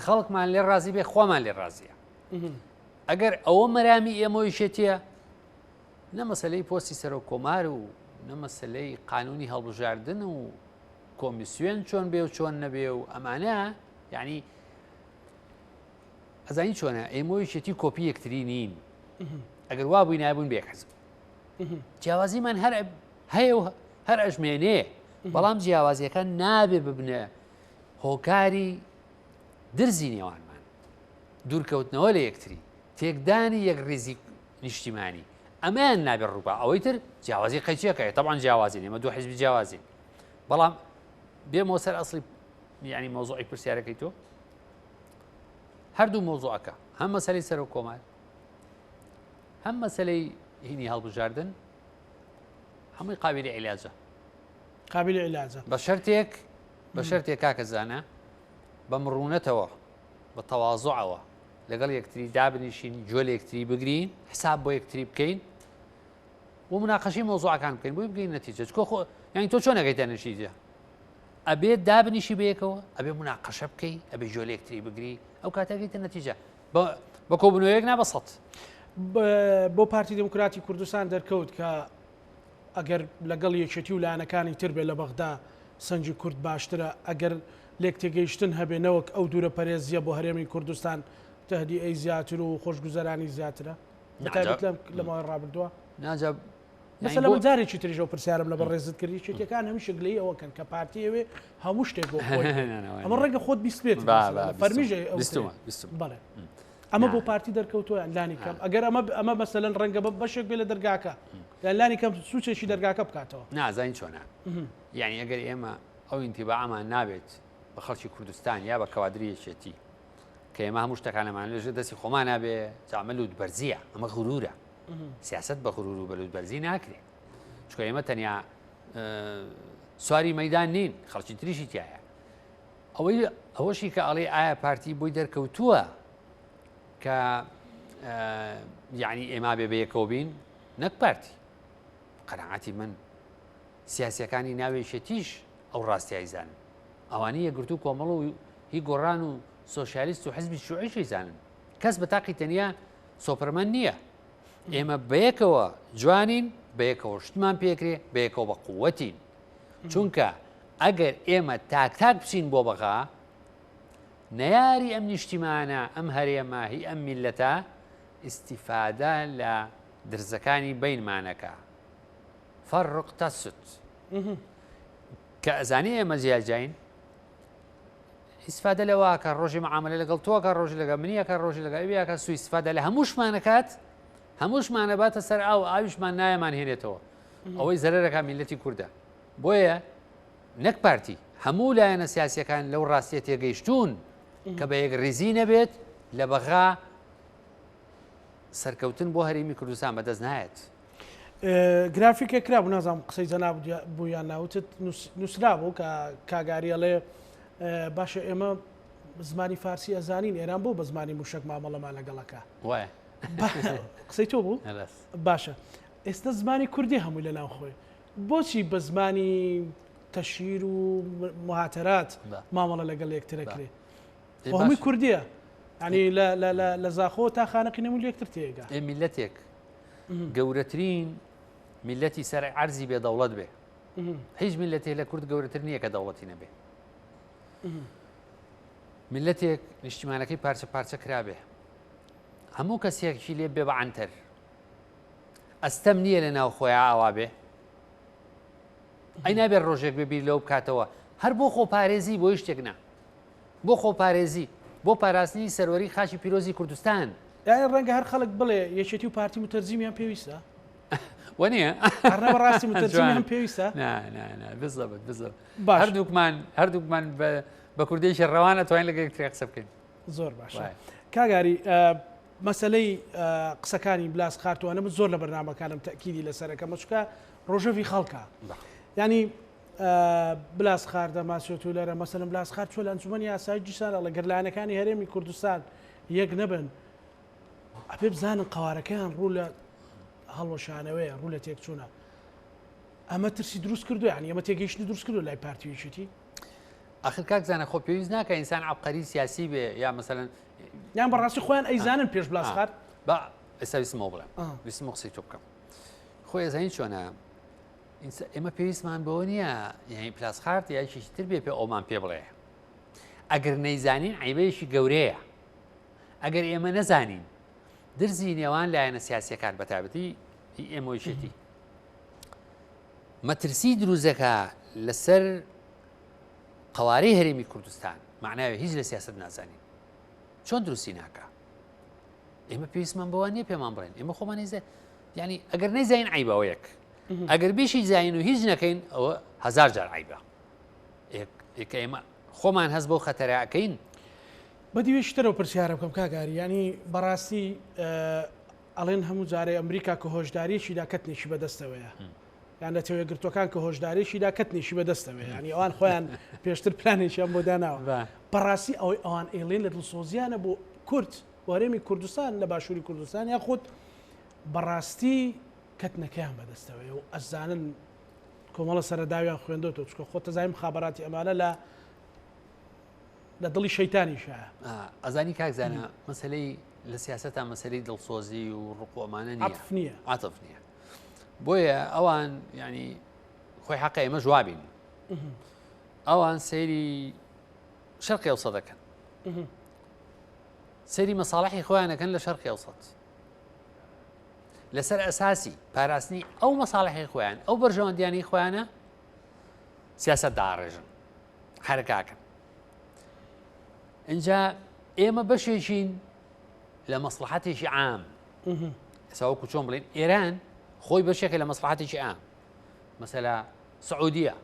خەڵکمان لێ ڕازی بێ خوامان لێ ڕازیە. ئەگەر ئەوە مەرامی ئێمە یەکێتیە نە مەسەلەی پۆستی سەرۆک کۆمار و نە مەسەلەی قانونی هەڵبژاردن و کۆمیسیۆن چۆن بێ و چۆن نەبێ و ئەمانە یعنی ئەزانی چۆنە ئێمە یەکێتی کۆپی یەکتری نین ئەگەر وا بووی نابوون بێک حزب جیاوازیمان هەر هەیە و هەر ئەژمێنێ بەڵام جیاوازیەکان نابێ ببنە هۆکاری درزی نێوانمان دوورکەوتنەوە لە یەکتری تێکدانی یەکڕیزی نیشتیمانی ئەمەیان نابێت ڕووبا ئەوەی تر جیاوازی قەیچیەکە تەبعەن جیاوازین ئێمە دوو حیزبی جیاوازین بەڵام بێمەوە سەر ئەسڵی یعنی مەوزوعی پرسیارەکەی تۆ هەردوو مەوزوعەکە هەم مەسەلەی سەرۆک کۆمار هەم مەسەلەی هینی هەڵبژاردن هەمووی قابلی عیلاجە قابلی عیلاجە بە شەرتێک بە شەرتێک کاکە زانە بە مڕونەتەوە بە تەوازعەوە لەگەڵ یەکتری دابنیشین گوێ لە یەکتری بگرین حساب بۆ یەکتری بکەین و مناقەشەی مەوزوعەکان بکەین بۆی بگەین نەتیجە چکۆ خۆ یعنی تۆ چۆن ئەگەیتە نەتیجە ئەبێ دابنیشی بەیەکەوە ئەبێ مناقەشە بکەی ئەبێ گوێ لە یەکتری بگری ئەو کاتە ئەگەیتە نەتیجە بە کۆبوونەوەیەک نا بە سەد. بۆ پارتی دیموکراتی کوردستان دەرکەوت کە ئەگەر لەگەڵ یەکێتی و لایەنەکانی تر بێ لە بەغدا سەنگی کورد باشترە، ئەگەر لێکتێگەیشتن هەبێ نەوەک ئەو دوورە پەرێزییە بۆ هەرێمی کوردستان تەهدیئەی زیاتر و خۆشگوزەرانی زیاترە بەتایبەت لە ماوەی ڕابردووە. ناجا مەسەلەن من جارێکی تریش ئەو پرسیارم لە بەڕێزت کرد، یەکێتیەکان هەمیشە گلەیی ئەوە کەن کە پارتی ئەوێ هەموو شتێک بۆ خۆی ئەمە ڕەنگە خۆت بیستبێت فەرمیش بەڵێ. ئەمە بۆ پارتی دەرکەوتووە یان لانی کەم ئەگەر ئەمە ئەمە مەسەلەن ڕەنگە بە بەشێک بێ لە دەرگاکە یان لانی کەم سوچێکی دەرگاکە بکاتەوە. نازانین چۆنە یعنی ئەگەر ئێمە ئەو ئینتیباعەمان نابێت بە خەڵکی کوردستان یا بە کەوادری یەکێتی کە ئێمە هەموو شتەکانمان لەژێر دەستی خۆمان نابێ جامە لوت بەرزیە ئەمە غرورە سیاست بە غرور و بەلوت بەرزی ناکرێ چکە ئێمە تەنیا سواری مەدان نین خەڵکی تریشی تایە ئەوەی ئەوەشی کە ئەڵێ ئایا پارتی بۆی دەرکەوتووە کە یعنی ئێما بێ بەیەکەوە بین نەک پارتی قەنەعاتی من سیاسەکانی ناوێکێتیش ئەو ڕاستیایی زانن ئەوانی یەکگرتوو کۆمەڵ و هی گۆڕان و سۆسیالیست و حزبی شوعیشی زانن کەس بە تاقی تەنیا سۆپەرمەن نییە ئێمە بەیەکەوە جوانین بەیەکەوە شتمان پێکرێ بەیەکەوە بە قووەتین چونکە ئەگەر ئێمە تاک تاک بچین بۆ بەغا، نەیاری ئەم نیشتیمانە، ئەم هەرێمە، هی ئەم میللەتە، ئیستیفادە لە درزەکانی بەینمانەکا. فرق تسد. کە ئەزانێ ئێمە جیاجیاین، ئیستفادە لەوە ئەکا ڕۆژی معاملە لەگەڵ تۆ ئەکا، ڕۆژی لەگەڵ منی ئەکا، ڕۆژی لەگەڵ ئەوی ئەکا، سوئیستفادە لە هەمووشمان ئەکات، هەمووشمان ئەباتە سەر ئاو، ئاویشمان نایەمان هێنێتەوە. ئەوەی زەرەرەکا میللەتی کوردە. بۆیە نەک پارتی، هەموو لایەنە سیاسییەکان لەو ڕاستییە تێگەیشتوون کە بە یەکڕیزی نەبێت لە بەغا سەرکەوتن بۆ هەرێمی کوردستان بەدەست نایەت. گرافیکێک کرابوو نازانم قسەی جەناب بوو یان ناوتت نووسرابوو کە کاگاری ئەڵێ باشە ئێمە زمانی فارسی ئەزانین ئێران بۆ بە زمانی موشک مامەڵەمان لەگەڵەکە وایە قسەی تۆ بوو باشە ئێستا زمانی کوردی هەمووی لە ناو خۆی بۆچی بە زمانی تەشهیر و مهاتەرات مامەڵە لەگەڵ یەکتر ئەکرێ؟ خۆ هەمووی کوردیە یعنی لە زاخۆ تا خانەقین هەموو لەکتر تێگا. ئێ میلەتێک گەورەترین میلەتی سەر عەرزی بێ دەوڵەت بێ هیچ میلەتێک لە کورد گەورەتر نییە کە دەوڵەتی نەبێ میلەتێک نیشتیمانەکەی پارچە پارچە کرابێ هەموو کەسێکی لێ بێ بە عەنتەر ئەستەم نییە لە ناو خۆیا ئاوا بێ؟ ئەی نابێت ڕۆژێک بێ بیر لەوە بکاتەوە هەر بۆ خۆپارێزی بۆ هیچ شتێک نا بۆ خۆپارێزی بۆ پاراستنی سەروەری خاکی پیرۆزی کوردستان. یانی ڕەنگە هەر خەڵک بڵێ یەکێتی و پارتی متەرجیمیان پێویستە؟ وەنیە؟ هەر بەڕاستی متەرجیمیان پێویستە؟ نا نا نا بالضبط بالضبط هەردووکمان هەردووکمان بە کوردێکی ڕەوان ئەتوانین لەگەڵ یەکتری قسە بکەین. زۆر باشە کاک ئاری مەسەلەی قسەکانی بلاس خارتوانە من زۆر لە بەرنامەکانم تەکیدی لەسەرەکەمە چکە ڕۆژەڤی خەڵکە ینی بلاس خاردە ماسیۆتولەرە مەسەلم بلاس خارد چۆ لە ئەنجومەنی یاسایی دیسان ئەڵێ گەر لایەنەکانی هەرێمی کوردستان یەک نەبن ئەبێ بزانن قەوارەکەیان ڕوو لە هەڵوەشانەوەیە ڕوو لە تێکچوونە ئەمە ترسی دروست کردو یعنی ئەمە تێگەیشتنی دروست کردو لای پارتی یەکێتی ئاخر کاک زانە خۆ پێویست ناکە ئینسان عبقەری سیاسی بێ یا مەسەلەن یان بەڕاستی خۆیان ئەیزانن پێش بلاسخارت با ئێستا ویستمەوە بڵێم ویستمە قسەی تۆ بکەم خۆی ئەزانی چۆنە ئێمە پێویستمان بەوە نییە یعنی پلاسخارت یا یەکێکی تر بێ پێ ئەومان پێ بڵێ ئەگەر نەیزانین عیبەیەکی گەورەیە ئەگەر ئێمە نەزانین درزی نێوان لایەنە سیاسەکان بەتابەتی ئێمەشێتی مەترسی دروزەکە لەسەر قوارەی هەرێمی کوردستان معناوی هیچ لە سیاست نازانین چۆن دروستی ناکە ئێمە پێویستمان بەوە نییە پێمان بڵێن ئێمە خۆمان هیزە یعنی ئەگەر نەیزانین عیبە ئەوە یەک ئەگەر بیشی زانین و هیچ نەکەین ئەوە هزار جار عیبە کە ئێمە خۆمان هەست بەو خەتەرە ئەکەین. بە دیوێکی ترەوە پرسیارە بکەم کاک ئاری یانی بەڕاستی ئەڵێن هەموو جارێ ئەمریکا کە هۆشداریەکی دا کەتنێکی بەدەستەوەیە یان نەتەوە یەکگرتووەکان کە هۆشداریەکی دا کەتنێکی بەدەستەوەیە یانی ئەوان خۆیان پێشتر پلانێکیان بۆ داناوە بەڕاستی ئەوەی ئەوان ئەیڵێن لە دڵسۆزیانە بۆ کورد بۆ هەرێمی کوردستان لە باشووری کوردستان یاخود بەڕاستی کەتنەکەیان بەدەستەوەیە و ئەزانن کۆمەڵە سەرەداویان خوێندۆتەوە چونکە خۆت دەزانی مخابراتی ئەمانە لە لە دڵی شەیتانیشایە. ئەزانی کاک زانا مەسەلەی لە سیاسەتا مەسەلەی دڵسۆزی و ڕق و ئەمانە نییە عەتف نییە عەتف نییە بۆیە ئەوان یعنی خۆی حەقە ئێمە جوابین ئەوان سەیری شەرقی ئەوسەت دەکەن سەیری مەساڵحی خۆیانەکەن لە شەرقی ئەوسەت لەسەر ئەساسی پاراستنی ئەو مەساڵحی خۆیان ئەو بەرژەوەندیانی خۆیانە سیاست داڕێژن حرکاکەن اینجا ئێمە بەشێکین لە مەسلحەتێکی عام ئێستا وەکو چۆن بڵێن ئێران خۆی بەشێکە لە مەسلحەتێکی عام مەسەلا سعودیە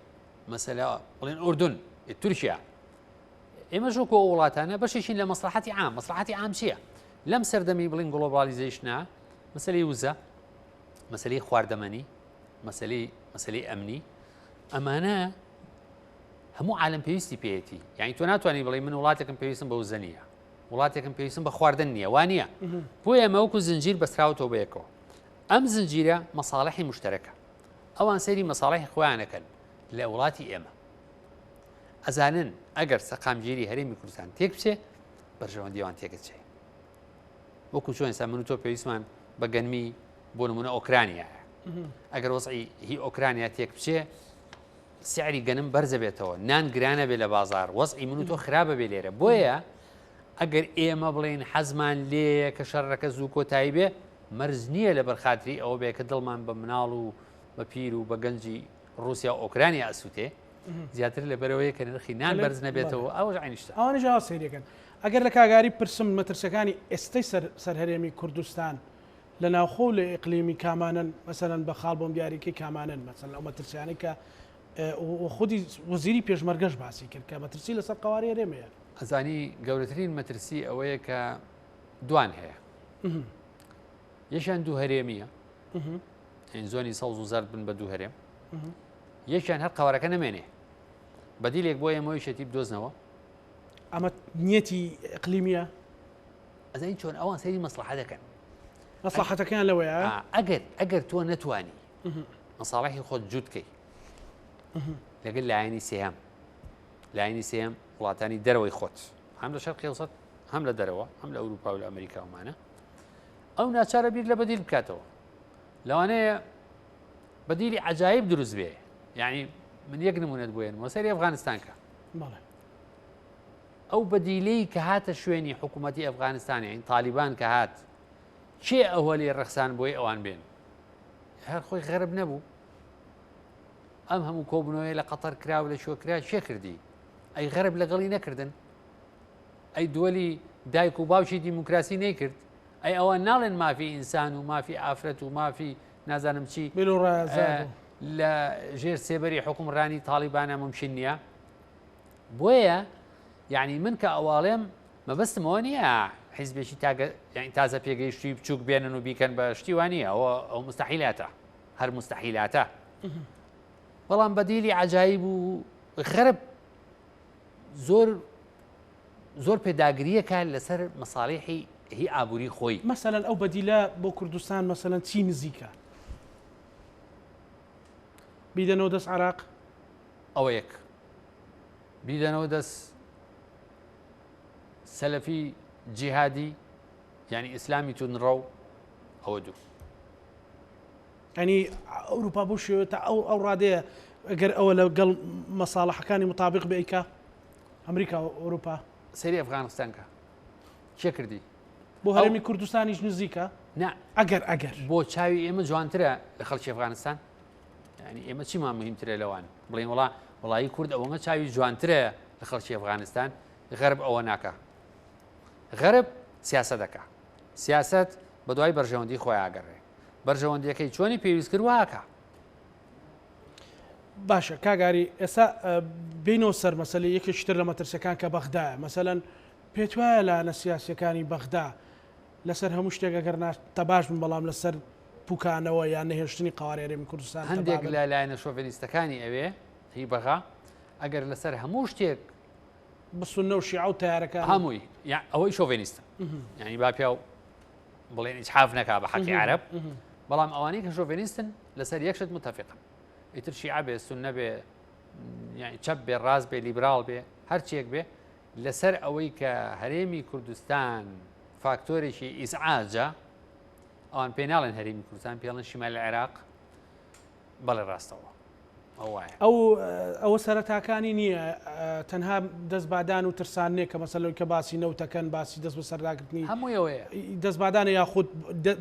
مەسەلا بڵێن ئوردن تورکیا ئێمەش وەکو ئەو وڵاتانە بەشێکین لە مەسلحەتی عام مەسلحەتی عام چییە لەم سەردەمی بڵین globalization ە مەسەلەی وزە مەسەلەی خواردەمەنی مەسەلەی مەسەلەی ئەمنی ئەمانە هەموو عالم پێویستی پێیەتی یعنی تۆ ناتوانانی بڵێ من وڵاتێکم پێویستم بە وزە نییە وڵاتێکم پێویستم بە خواردن نییە وانە بۆیە ئەمە وەکو زنجیر بەستراوەتەوە بەیەکەوە ئەم زنجیرە مەساڵحی مشتەرەکە ئەوان سەیری مەساڵحی خۆیانەکەن لە وڵاتی ئێمە ئەزانن ئەگەر سەقامگیری هەرێمی کوردستان تێک بچێ بەرژەوەندی ئەوان تێکەچێ وەکو چۆن ئێستا من و تۆ پێویستمان بە گەنمی بۆ نمونە ئۆکرانیایە ئەگەر وەزعی هی ئۆکرانیا تێک بچێ سعری گەنم بەرزە بێتەوە نان گرانە بێ لە بازار وەزعی من و تۆ خراپە بێ لێرە بۆیە ئەگەر ئێمە بڵێین حەزمان لێیە کە شەڕەکە زوو کۆتایی بێ مەرج نییە لەبەر خاتری ئەوە بێ کە دڵمان بە مناڵ و بە پیر و بە گەنجی ڕووسیا و ئۆکرانیا ئەسووتێ زیاتر لەبەرەوەیە کە نرخی نان بەرز نەبێتەوە ئەوەش عەینی شتە. ئەوانیش ئاوا سەیرەکەن. ئەگەر لە کاک ئاری پرسم مەترسیەکانی ئێستەی سەر سەر هەرێمی کوردستان لە ناوخۆ و لە ئیقلیمی کامانەن مەسەلەن بە خاڵ بۆم دیاریکەی کامانەن مەسەلەن ئەو مەترسیانەی کە و خودی وەزیری پێشمەرگەش باسی کرد کە مەترسی لەسەر قەوارەی هەرێم هەیە. ئەزانی گەورەترین مەترسی ئەوەیە کە دوان هەیە یەکیان دوو هەرێمیە زۆنی سەوز و زەرد بن بە دوو هەرێم یەکیان هەر قەوارەکە نەمێنێ بەدیلێک بۆ ئێمە یەکێتی بدۆزنەوە. ئەمە نیەتی ئیقلیمیە؟ ئەزانی چۆن ئەوان سەیری مەسڵەحە دەکەن. مەسڵەحەتەکەیان لەوەیە؟ ئەگەر ئەگەر تۆ نەتوانی مەساڵحی خۆت جووت کەی لەگەل لایەنی سێهەم لایەنی سێهەم وڵاتانی دەرەوەی خۆت هەم لە شەرقی ئەوسەت هەم لە دەرەوە هەم لە ئەوروپا و لە ئەمریکا ومانە ئەو ناچارە بیر لە بەدیل بکاتەوە لەوانەیە بەدیلی عەجایب دروست بێ یعنی من یەک نمونەت بۆ یەنمەوە سەیری ئەفغانستان کە ئەو بەدیلەی کە هاتە شوێنی حکوومەتی ئەفغانستان یعنی تالیبان کە هات کێ ئەوە لێ ڕەخسان بۆی ئەوان بێن هەر خۆی غەرب نەبوو. ئەم هەموو کۆبوونەوەی لە قەتەر کرا و لە کوێ کرا کێ کردی؟ ئەی غەرب لەگەڵی نەکردن؟ ئەی دووەلی دایک و باوکی دیموکراسی نەیکرد؟ ئەی ئەوان ناڵێن مافی ئینسان و مافی ئافرەت و مافی نازانم چی لە ژێر سێبەری حکومڕانی تاڵیبانە ممکن نییە؟ بۆیە یعنی من کە ئەواڵێم مەبەستم ئەوە نییە حیزبێکی تازە پێگەیشتوی بچووک بێنن و بیکەن بە شتی وان نییە ئەوە ئەو مستحیلاتە هەر مستحیلاتە بەڵام بەدیلی عجایب و غەرب زۆر زۆر پێداگریەکە لەسەر مەساڵیحی هی ئابووری خۆی. مەسەلەن ئەو بەدیلە بۆ کوردستان مەسەلەن چی نزیکە؟ بیدەنەوە دەست عراق؟ ئەوە یەک بیدەنەوە دەست سەلەفی جیهادی یعنی ئیسلامی توندڕەو ئەوە دوو. یانی ئەوروپا بەو شێوەیە تا ئەو ئەو ڕادەیە ئەگەر ئەوە لەگەڵ مەساڵحەکانی مطابق بێ ئەیکا ئەمریکا و ئەوروپا. سەیری ئەفغانستان کە کێ کردی؟ بۆ هەرێمی کوردستانیش نزیکە؟ نا ئەگەر ئەگەر بۆ چاوی ئێمە جوانترە لە خەڵکی ئەفغانستان یعنی ئێمە چیمان مهمترە لەوان بڵێن وڵا وڵی کورد ئەوەمە چاوی جوانترە لە خەڵکی ئەفغانستان غەرب ئەوە ناکە غەرب سیاسە دەکا سیاست بە دوای بەرژەوەندی خۆی ئاگەڕێ بەرژەوەندیەکەی چۆنی پێویست کرد واکە. باشە کاک ئاری ئێستا بینەوە سەر مەسەلەی یەکێکی تر لە مەترسیەکان کە بەغدایە مەسەلەن پێت وایە لایەنە سیاسیەکانی بەغدا لەسەر هەموو شتێک ئەگەر تەباش بن بەڵام لەسەر پوکانەوە یان نەهێشتنی قەوارەی هەرێمی کوردستان هەندێک لە لایەنە شۆڤێنیستەکانی ئەوێ هی بەغا ئەگەر لەسەر هەموو شتێک بسوننە و شیعە و تەیارەکان هەمووی ئەوەی شۆڤێنیستە یعنی با پیاو بڵێن ئیجحاف نەکا بە حەقی عەرەب بەڵام ئەوانەی کە شۆڤێنیستن لەسەر یەک شت متفقن ئیتر شیعە بێ سوننە بێ یعنی چەپ بێ ڕاست بێ لیبراڵ بێ هەرچیەک بێ لەسەر ئەوەی کە هەرێمی کوردستان فاکتۆرێکی ئیزعاجە ئەوان پێ ناڵێن هەرێمی کوردستان پێڵن شمال عێراق بەڵێ ڕاستەوە ئەو ئەوە سەرەتاکانی نییە تەنها دەست بادان و ترسان نیە کە مەسەلەوەی کە باسی نەوتەکەن باسی دەست بەسەرداگرتنی هەمووی ئەوەیە دەست بادانە یاخود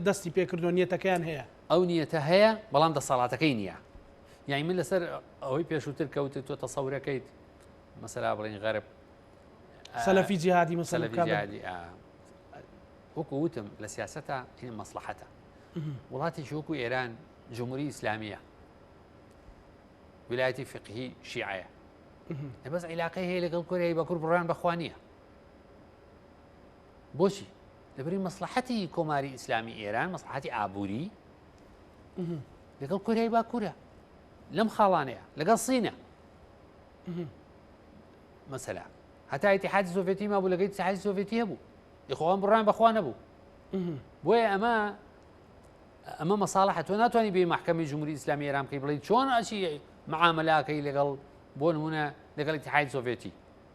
دەستی پێکردووە نیەتەکەیان هەیە. ئەو نیەتە هەیە بەڵام دەسەڵاتەکەی نییە یانی من لەسەر ئەوەی پێشووتر کەوتت تۆ تەسەورەکەیت مەسەلا بڵین غەرب سەلەفی جیهادی مەسەلەفی جیهادی وەکو وتم لە سیاسەتە هین مەسلحەتە وڵاتێکی وەکو ئێران جمهوری ئیسلامیە ویلایەتی فقهی شیعەیە بەس عیلاقەی هەیە لەگەڵ کۆریای باکوور بڕیان بەخوا نییە بۆچی لەبری مەسلحەتی کۆماری ئیسلامی ئێران مەسلحەتی ئابووری لەگەڵ کۆریای باکوورە لەم خاڵانەیە لەگەڵ سینە مەسەلا هەتا ئیتحادی سۆڤێتی مابوو لەگەی ئیتحادی سۆڤێتی هەبوو یخۆوان بڕیان بەخوا نەبوو بۆیە ئەمە ئەمە مەساڵحە تۆ ناتوانانی بێ مەحکەمەی جمهوری ئیسلامی ئێران بکەی بڵێی چۆن ئەچی معامەلاکەی لەگەڵ بۆ نمونە لەگەڵ ئیتحادی سۆڤێتی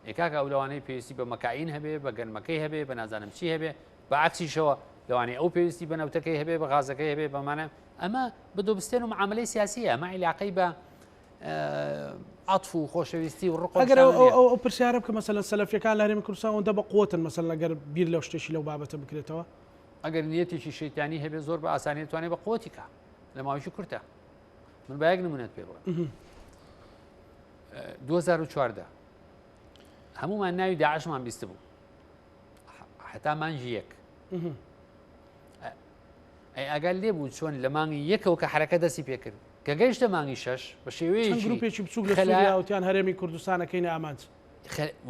ئێ کاکە ئەو لەوانەیە پێویستی بە مەکائین هەبێ بە گەنمەکەی هەبێ بە نازانم چی هەبێ بە عەکسیشەوە لەوانەیە ئەو پێویستی بە نەوتەکەی هەبێ بە غازەکەی هەبێ بەمانە ئەمە بە دۆبستێن و معاملەی سیاسیە ئەمە عیلاقەی بە عەتف و خۆشەویستی و ڕق ئەگەر ئەو پرسیارە بکە مەسەلەن سەلەفیەکان لە هەرێمی کوردستان ئەوەندە بە قوتن مەسەلەن ئەگەر بیر لەو شتێکی لەو بابەتە بکرێتەوە ئەگەر نیەتێکی شەیتانی هەبێ زۆر بە ئاسانی دەتوانێت بە قوتی کا لە ماوەیەکی کورتە من با یەک نمونەت پێ بڵێم 2014 هەمومان ناوی داعشمان بیست بوو حتا مانگی یەک ئەی ئاگال لێ بوو چۆن لە مانگی یەکەوە کە حرەکە دەستی پێکرد کە گەیشتە مانگی شەش بە شێوەیەکی گروپێکی بچوک لە خەلاوتیان هەرێمی کوردستانەکەی ئامانج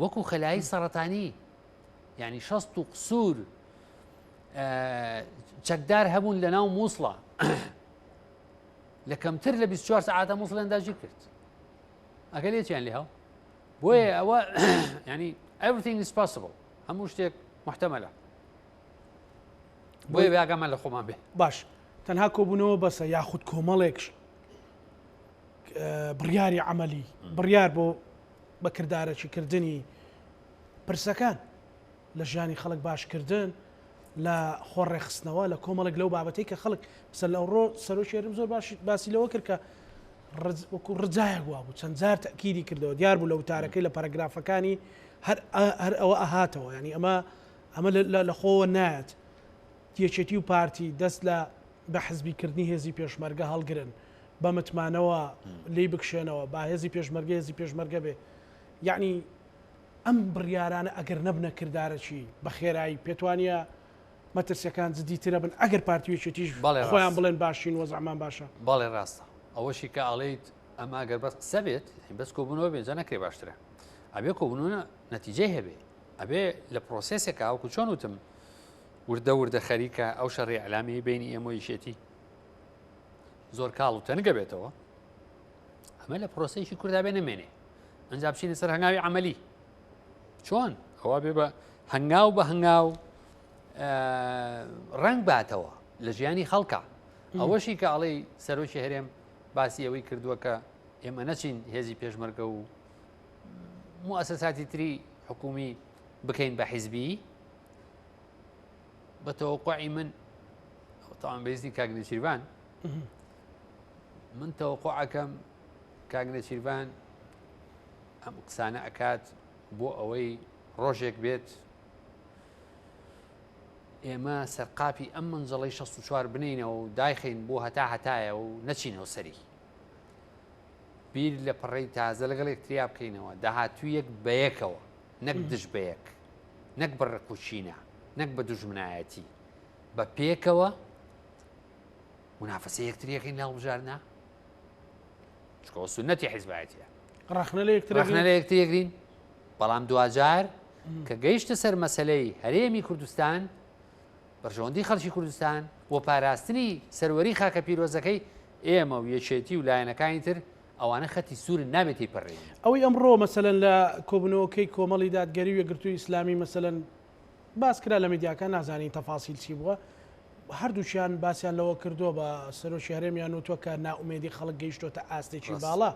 وەکو خەلایی سەرەتانی یعنی شەست و قسوور چەکدار هەبوون لە ناو مووسڵە لە کەمتر لە 24 سعاتە مووسڵیان داگیر کرد ئەگەر لێچیان لێ هەو بۆیە ئەوە ینی everything is possible هەموو شتێک محتەمەلە بۆیە بێ ئاگامان لە خۆمان بێ باش تەنها کۆبوونەوە بەسە یاخود کۆمەڵێک بڕیاری عملی بڕیار بۆ بەکردارەکی کردنی پرسەکان لە ژیانی خەڵک باشکردن، لە خۆ ڕێکخستنەوە، لە کۆمەڵێک لەو بابەتەی کە خەڵک مەسەلەن لە ئەوڕۆ سەرۆکی هەرێم زۆر باش باسی لەوە کرد کە وەکو ڕجایەک وابوو چەند جار تەکیدی کردەوە دیار بوو لە وتارەکەی لە پەرەگرافەکانی هەر هەر ئەوە ئەهاتەوە ینی ئەمە ئەمە لە خۆوە نایەت یەکێتی و پارتی دەست لە بە حزبیکردنی هێزی پێشمەرگە هەڵگرن. بە متمانەوە لێی بکشێنەوە، با هێزی پێشمەرگە هێزی پێشمەرگە بێ. یەعنی ئەم بڕیارانە ئەگەر نەبنە کردارەکی بە خێرایی پێتوانیە مەترسیەکان جدی ترە بن ئەگەر پارتی و یەکێتیش بەڵێ خۆیان ڕاست. بڵێن باشین وەزعمان باشە؟ بەڵێ ڕاستە ئەوەشی کە ئەڵێیت ئەمە ئەگەر بەس قسە بێت یانی بەس کۆبوونەوە بێت جا نەکرێ باشترە ئەبێ کۆبوونەوە نەتیجەی هەبێ ئەبێ لە پرۆسێسێکا وەکو چۆن وتم وردە وردە خەریکە ئەو شەڕی ئەلامی بینی ئێمە یەکێتی زۆر کاڵ و تەنگە بێتەوە ئەمە لە پرۆسەیەکی کوردا بێ نەمێنێ ئەنجا بچینە سەر هەنگاوی عملی چۆن ئەوە بێ بە هەنگاو بە هەنگاو ڕنگ باتەوە لە ژیانی خەڵکە ئەوەشی کە ئەڵێی سەرۆکی هەرێم باسی ئەوەی کردووە کە ئێمە نەچین هێزی پێشمەرگە و موسەساتی تری حکومی بکەین بە حیزبی بە تەوەقعی من تاوان بەیزنی کاک نێچیرڤان من تەوەقعەکەم کاک نێچیرڤان ئەم قسانە ئەکات بۆ ئەوەی ڕۆژێک بێت ئێمە سەرقاپی ئەم مەنجەڵەی 64 بنینەوە و دایخین بۆ هەتا هەتایە و نەچینەوە سەری بیر لە پەڕەی تازە لەگەڵ یەکتریا بکەینەوە داهاتوویەک بەیەکەوە نەک دژ بەیەک نەک بە ڕق و کینە نەک بە دوژمنایەتی بە پێکەوە منافەسە یەکتریەکەین لە هەڵبژاردنا چکەوە سنەتی حیزبایەتیە ڕەخنە لە یەکتر ڕەخنە لە یەکتری یەکرین بەڵام دواجار کە گەیشتە سەر مەسلەی هەرێمی کوردستان بەرژەوەندی خەڵکی کوردستان و پاراستنی سەروەری خاکە پیرۆزەکەی ئێمە و یەکێتی و لایەنەکانی تر ئەوانە خەتی سوورن نابێت تێیپەڕێنین. ئەوەی ئەمڕۆ مەسەلەن لە کۆبوونەوەکەی کۆمەڵی دادگەری و یەکگرتووی ئیسلامی مەسەلەن باس کرا لە میدیاکان نازانین تەفاسیل چی بووە هەردووکیان باسیان لەوە کردووە بە سەرۆکی هەرێمیان وتووە کە نائومێدی خەڵک گەیشتۆتە ئاستێکی باڵا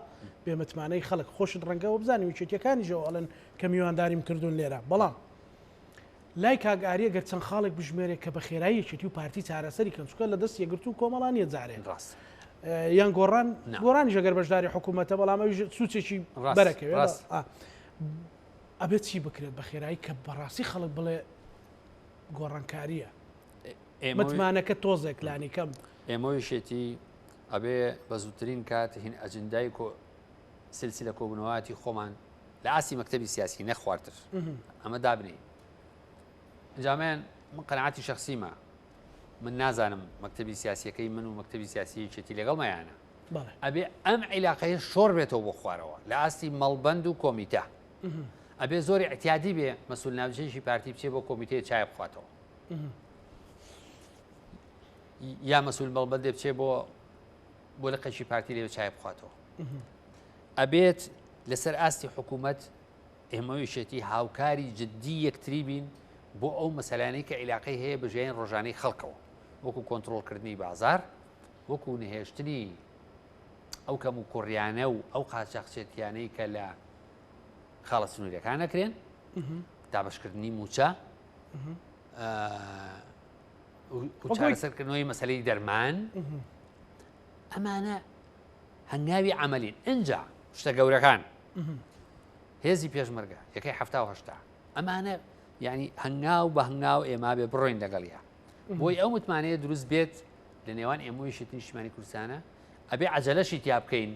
بێ متمانەی خەڵک خۆشت ڕەنگەوە بزانانی یەکێتیەکانیشەوە ئەڵێن کە میوانداریم کردوون لێرە بەڵام لای کاک ئاری گەر چەند خاڵێک بژمێرێ کە بە خێرایی یەکێتی و پارتی چارەسەری کەن چونکە لە دەست یەکگرتوو و کۆمەڵا نییە جارێ ڕاست یان گۆڕان نا. گۆڕانیش ئەگەر بەشداری حکوومەتە بەڵام ئەویش سوچێکی ڕاست، بەرەکەوێ ڕاست. ئا. ئەبێت چی بکرێت بە خێرایی کە بەڕاستی خەڵک بڵێ گۆڕانکارییە ئێمە متمانەکە تۆزێک لانی کەم ئێمە و یەکێتی ئەبێ بە زووترین کات هین ئەجندای کۆ سلسلە کۆبوونەوەاتی خۆمان لە ئاستی مەکتەبی سیاسی نەک خوارتر ئەمە دابنێین ئینجا من من قەناعەتی شەخسیمە من نازانم مەکتەبی سیاسیەکەی من و مەکتەبی سیاسی یەکێتی لەگەڵمەیانە ئەبێ ئەم عیلاقەیە شۆڕ بێتەوە بۆ خوارەوە لە ئاستی مەڵبەند و کۆمیتە ئەبێ زۆری اعتیادی بێ مەسول ناوچەیەکی پارتی بچێ بۆ کۆمیتەیە چای بخواتەوە یا مەسول مەڵبەندێ بچێ بۆ بۆ لقێکی پارتی لێ چای بخواتەوە ئەبێت لەسەر ئاستی حکوومەت ئێمە و یەکێتی هاوکاری جددی یەکتری بین بۆ ئەو مەسەلانەی کە عیلاقەی هەیە بە ژیانی ڕۆژانەی خەڵکەوە وەکو کۆنترۆڵکردنی بازار وەکو نەهێشتنی ئەو کەم و کوڕیانە و ئەو قاچاخچێتیانەی کە لە خاڵە سنووریەکان نەکرێن دابشکردنی موچە چارەسەرکردنەوەی مەسلەی دەرمان ئەمانە هەنگاوی عەمەلین ئینجا شتە گەورەکان هێزی پێشمەرگە یەکەی 70 ئەمانە یعنی هەنگاو بە هەنگاو ئێمە بێ بڕۆین لەگەڵیا بۆی ئەو متمانەیە دروست بێت لە نێوان ئێمەوەیشێتی نیشتمانی کوردستانە ئەبێ عجلەشی تیا بکەین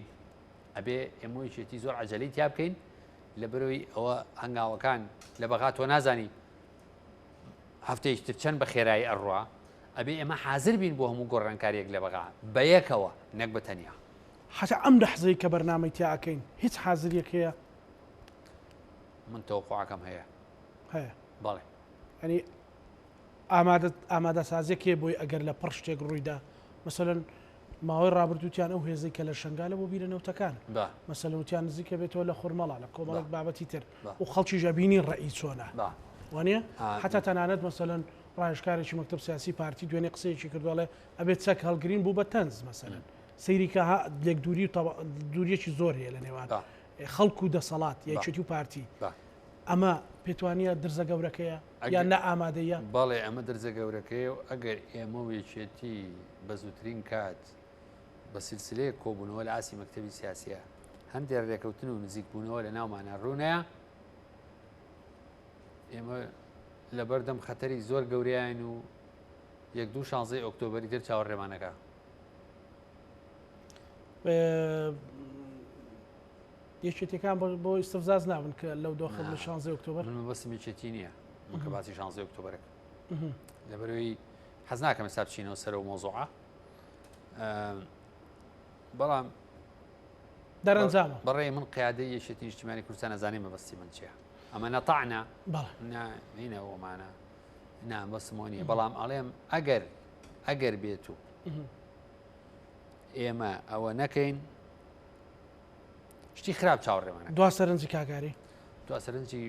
ئەبێ ئێمەوەیشێتی زۆر عجلەی تیا بکەین لە بەرەوەی ئەوە هەنگاوەکان لە بەغا تۆ نازانی هەفتەیەکی تر چەند بە خێرایی ئەڕوا، ئەبێ ئێمە حازر بین بۆ هەموو گۆڕانکارییەک لە بەغا، بە یەکەوە نەک بە تەنیا. حەتا ئەم لەحزەی کە بەرنامەی تیا ئەکەین هیچ حازریەک هەیە؟ من تەوەقوعەکەم هەیە. هەیە؟ بەڵێ. یانی ئامادە ئامادەسازیەک هەیە بۆی ئەگەر لە پڕ شتێک ڕوویدا مەسەلەن ماوەی ڕابردوو وتیان ئەو هێزەی کە لە شەنگالە بۆ بیرە نەوتەکان مەسەلەن وتیان نزیکە بێتەوە لە خورمەڵا لە کۆمەڵێک بابەتی تر و خەڵکیش ئەبینی ڕەئی چۆنە وانە حتا تەنانەت مەسەلەن ڕاوێژکارێکی مەکتەب سیاسی پارتی دوێنێ قسەیەکی کردو ئەڵێ ئەبێت چەک هەڵگرین بوو بە تەنز مەسەلەن سەیری کە لێک دووری و دووریەکی زۆر هەیە لە نێوان خەڵک و دەسەڵات یەکێتی و پارتی ئەمە پێتوانە درزە گەورەکەیە یان نە ئامادەیە؟ بەڵێ ئەمە درزە گەورەکەیە و ئەگەر ئێمە و یەکێتی بە زووترین کات بە سلسلەیەک کۆبوونەوە لە ئاستی مەکتەبی سیاسیە هەندێک رێکەوتن و نزیکبوونەوە لە ناومانە ڕوونەیە ئێمە لەبەردەم خەتەری زۆر گەورەیان و یەک دوو شانزەی ئۆکتۆبەری تر چاوەڕێمانەکە. یەکێتیەکان بۆ ئیستفزاز نابن کە لەو دۆخە لە 16 ئۆکتۆبەر؟ من مەبەستم یەکێتی نییە، من کە باسی 16 ئۆکتۆبەرەکە لەبەرەوەی حەز ناکەم ئێستا بچینەوە سەر ئەو مۆزوعە، بەڵام دەرەنجامە بەڕێ من قیادەی یەکێتی نیشتیمانی کوردستان ئەزانێ مەبەستی من چییە. ئەمە نەتەعنە نینەوەمانە نا بەسمەوە نییە، بەڵام ئەڵێم ئەگەر ئەگەر بێت و ئێمە ئەوە نەکەین شتی خراپ چاوەڕێمانە. دوا سەرنجی کاگاری؟ دوا سەرنجی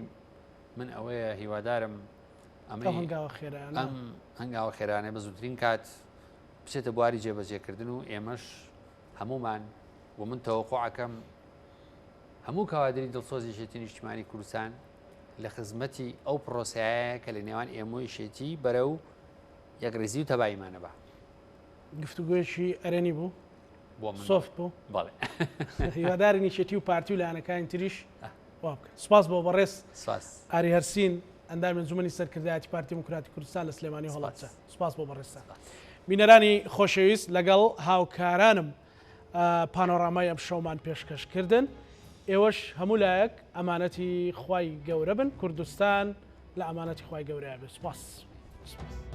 من ئەوەیە هیوادارم ئەم هەنگاوە خێرانە ئەم هەنگاوە خێرانە بە زووترین کات بچێتە بواری جێبەجێکردن و ئێمەش هەمومان و من تەوەقعەکەم هەموو کەوادری دڵسۆزی یەکێتی نیشتیمانی کوردستان لە خزمەتی ئەو پرۆسەیە کە لە نێوان ئێمە و یەکێتی بەرەو یەکڕیزی و تەباییمانە بە. گفتوگۆیەکی ئەرێنی بوو بۆ من سۆفت بوو. بەڵێ. هیوادارین یەکێتی و پارتی و لایەنەکانی تریش وا بکەن. سوپاس بۆ بەڕێز سپاس. ئاری هەرسین ئەندامی ئەنجومەنی سەرکردایەتی پارتی دیموکراتی کوردستان لە سلێمانی و هەڵەبجە. سوپاس بۆ بەڕێزتان. بینەرانی خۆشەویست لەگەڵ هاوکارانم پانۆرامای ئەمشەومان پێشکەش کردن. ئێوەش هەموو لایەک ئەمانەتی خوای گەورە بن. کوردستان لە ئەمانەتی خوای گەورەیا بێت. سوپاس. سوپاس.